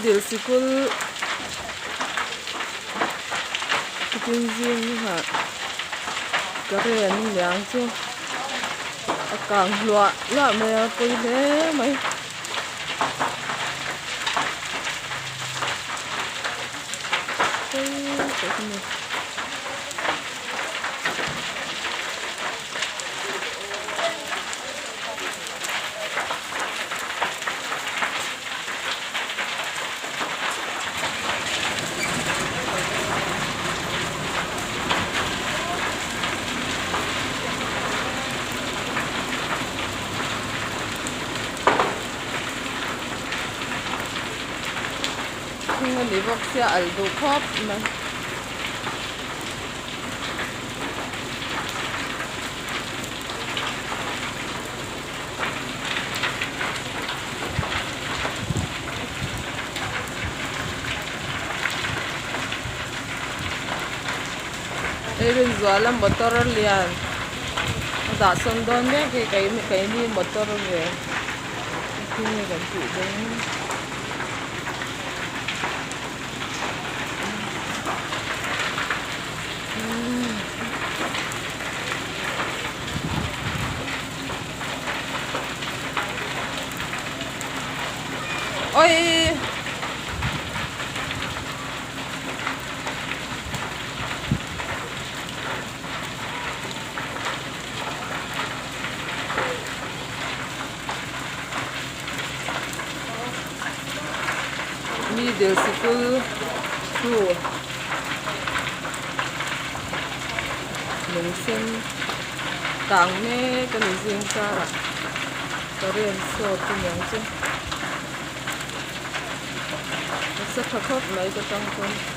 Middle sikul tukin zing ah current liang chu a kang hluah hluah mai a pawi hle mai. Thing a ni bawk sia alh duh khawp mai. Hei Rinzuala motor lian a dah sawn dawn mek hi keini motor ve thil nge kan tih dawn. Oi! Middle sikul chu lung sen kang mek a ni zing karah current sawt a niang chu nasa tha khawp mai ka tang chuan.